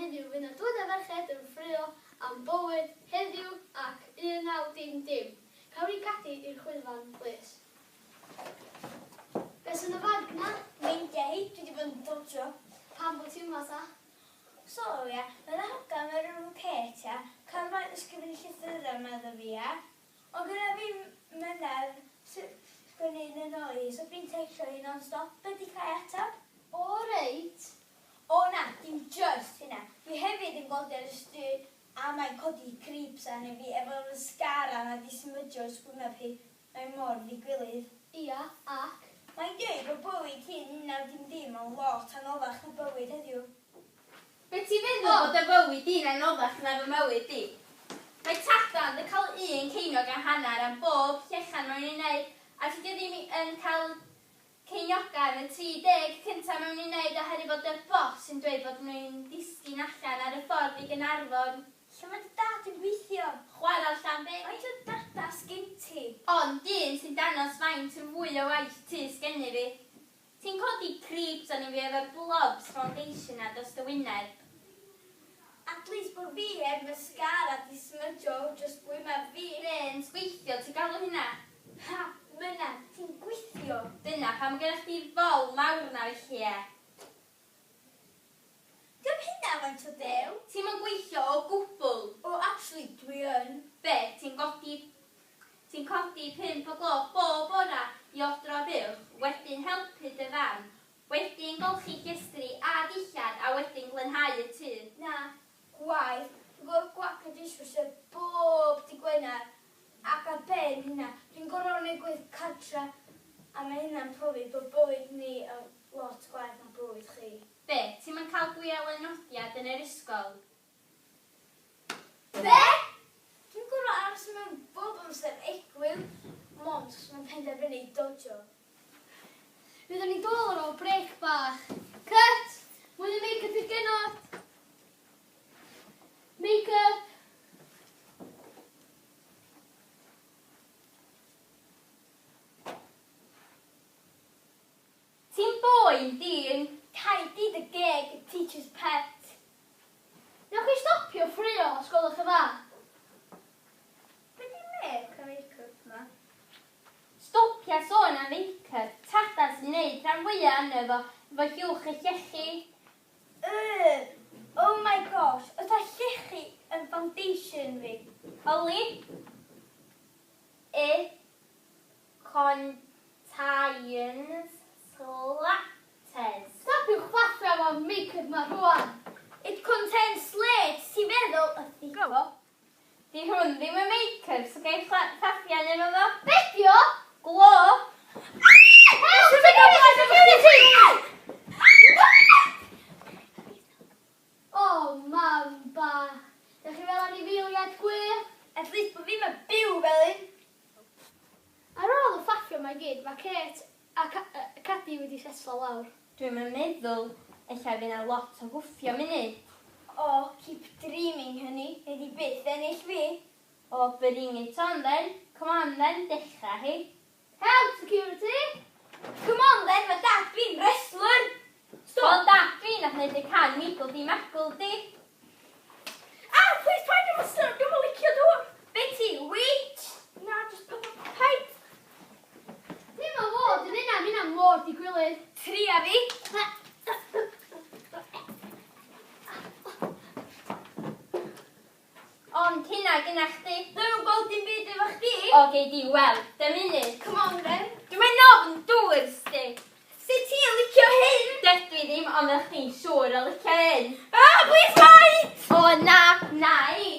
heddiw fydd 'na dwy o ferched yn ffraeo am bywyd heddiw ac 19 dim dim. Cawn ni Cadi i'r chwyddfan, plis. Be sy'n y fag 'na? Meindia hi, dwi 'di bod yn dodjo. Pam bod ti yma ta? So ia, mae 'na hogan o'r enw Kate ia, cael ma'n ysgrifennu llythyrau 'ma iddo fi ia. Ond gynna fi mynedd sgwennu'n annoy, so fi'n textio hi non-stop, be di cael ateb? O reit. O na, dim just hynna. Dwi hefyd yn gweld ar y stryd a mae'n codi creeps arni fi efo'r mascara 'na 'di smudgio gwyneb hi. Mae mor ddigywilydd. Ia, ac? Mae'n dweud bod bywyd cyn 19 dim dim yn lot anoddach na bywyd heddiw. Be ti'n feddwl bod y fywyd di'n anoddach na fy mywyd di? Mae tadan yn cael 1.5 ceiniog am bob llechan mewn ei wneud, a ti ddim yn cael ceinioga yn y 30 cyntaf mewn ei wneud oherwydd bod y boss yn dweud bod nhw'n disgyn allan ar y ffordd i Gaernarfon. Lle mae dy dad yn gweithio? Chwarel Llanberis. Faint o dada sgin ti? Ond un sy'n dangos faint yn fwy o waith ti sgenni fi. Ti'n codi creeps arni fi efo'r blobs foundation a dros dy wyneb. At least bod fi heb mascara di smudgio dros gwyneb fi. Brêns gweithio, ti'n galw hynna? Ha, myna, ti'n gweithio. Dyna pam gennych chdi fol mawr na felly e. Dim hynna faint o dew. Ti'm yn gweithio o gwbl. O, actually, dwi yn. Be, ti'n codi 5 o gloch bob bora i odro buwch, wedyn helpu dy fam, wedyn golchi llestri a dillad a wedyn glanhau y tŷ. Na, gwaith. Dwi'n gorfod gwagio dishwasher bob dydd Gwener. Ac ar ben hynna, dwi'n gorfod gwneud gwaith cartra. A mae hynna'n profi bod bywyd ni yn lot gwaeth na bywyd chi. Be, ti'm yn cael gwialenodiad yn yr ysgol? Be? Dwi'n gorfod aros mewn bob amser egwyl, mond os mae'n penderfynu dodjo. Fyddwn ni'n dod ar ôl break bach. Cut! Mwy o make-up i'r genod. Make-up. Ti'n boen dyn. Cau di dy geg, teacher's pet. Newch chi stopio ffraeo os gwelwch yn dda? Be di make a make-up ma? Stopia sôn am make-up. Tada sy'n neud rhan fwyaf arno fo, efo llwch y llechi. Ugh, oh my gosh, oes 'na llechi yn foundation fi? Oli. It contains slates. Stopiwch faffio efo make-up ma rwan. It contains slates, ti'n feddwl y thico? Di hwn ddim yn make-up, so gai ffaffian efo fo. Be di o? Glo. Help! Security! Security! O, mam bach. Dych chi fel anifeiliaid gwir? At least bod fi'n byw fel un. Ar ôl y ffaffio mae gyd, mae Kate a Cadi wedi setlo lawr. Dwi'm yn meddwl ella fydd 'na lot o gwffio munud. Oh, keep dreaming, honey. Nei di byth ennill fi. O, bring it on then. Come on then, dechrau hi. Help, security! Come on then, mae dad fi'n wrestler. Stop! Wel, dad fi nath wneud y can migl di magl di. Ah, please paid â mysio, dwi'm yn licio dŵr. Be ti, witch? Na, just paid. Dim o fod yn yna, mae hynna mor digwilydd. Tria fi. Ond hynna gyna chdi. Dwi'm yn gweld dim byd efo chdi. O, gei di weld, dy munud. Come on then. Dwi'n mynd ofn dŵr, sti. Sut ti'n licio hyn? Dydw i ddim, ond ydych chdi'n siŵr o licio hyn. Ah, please paid! O, na, na i.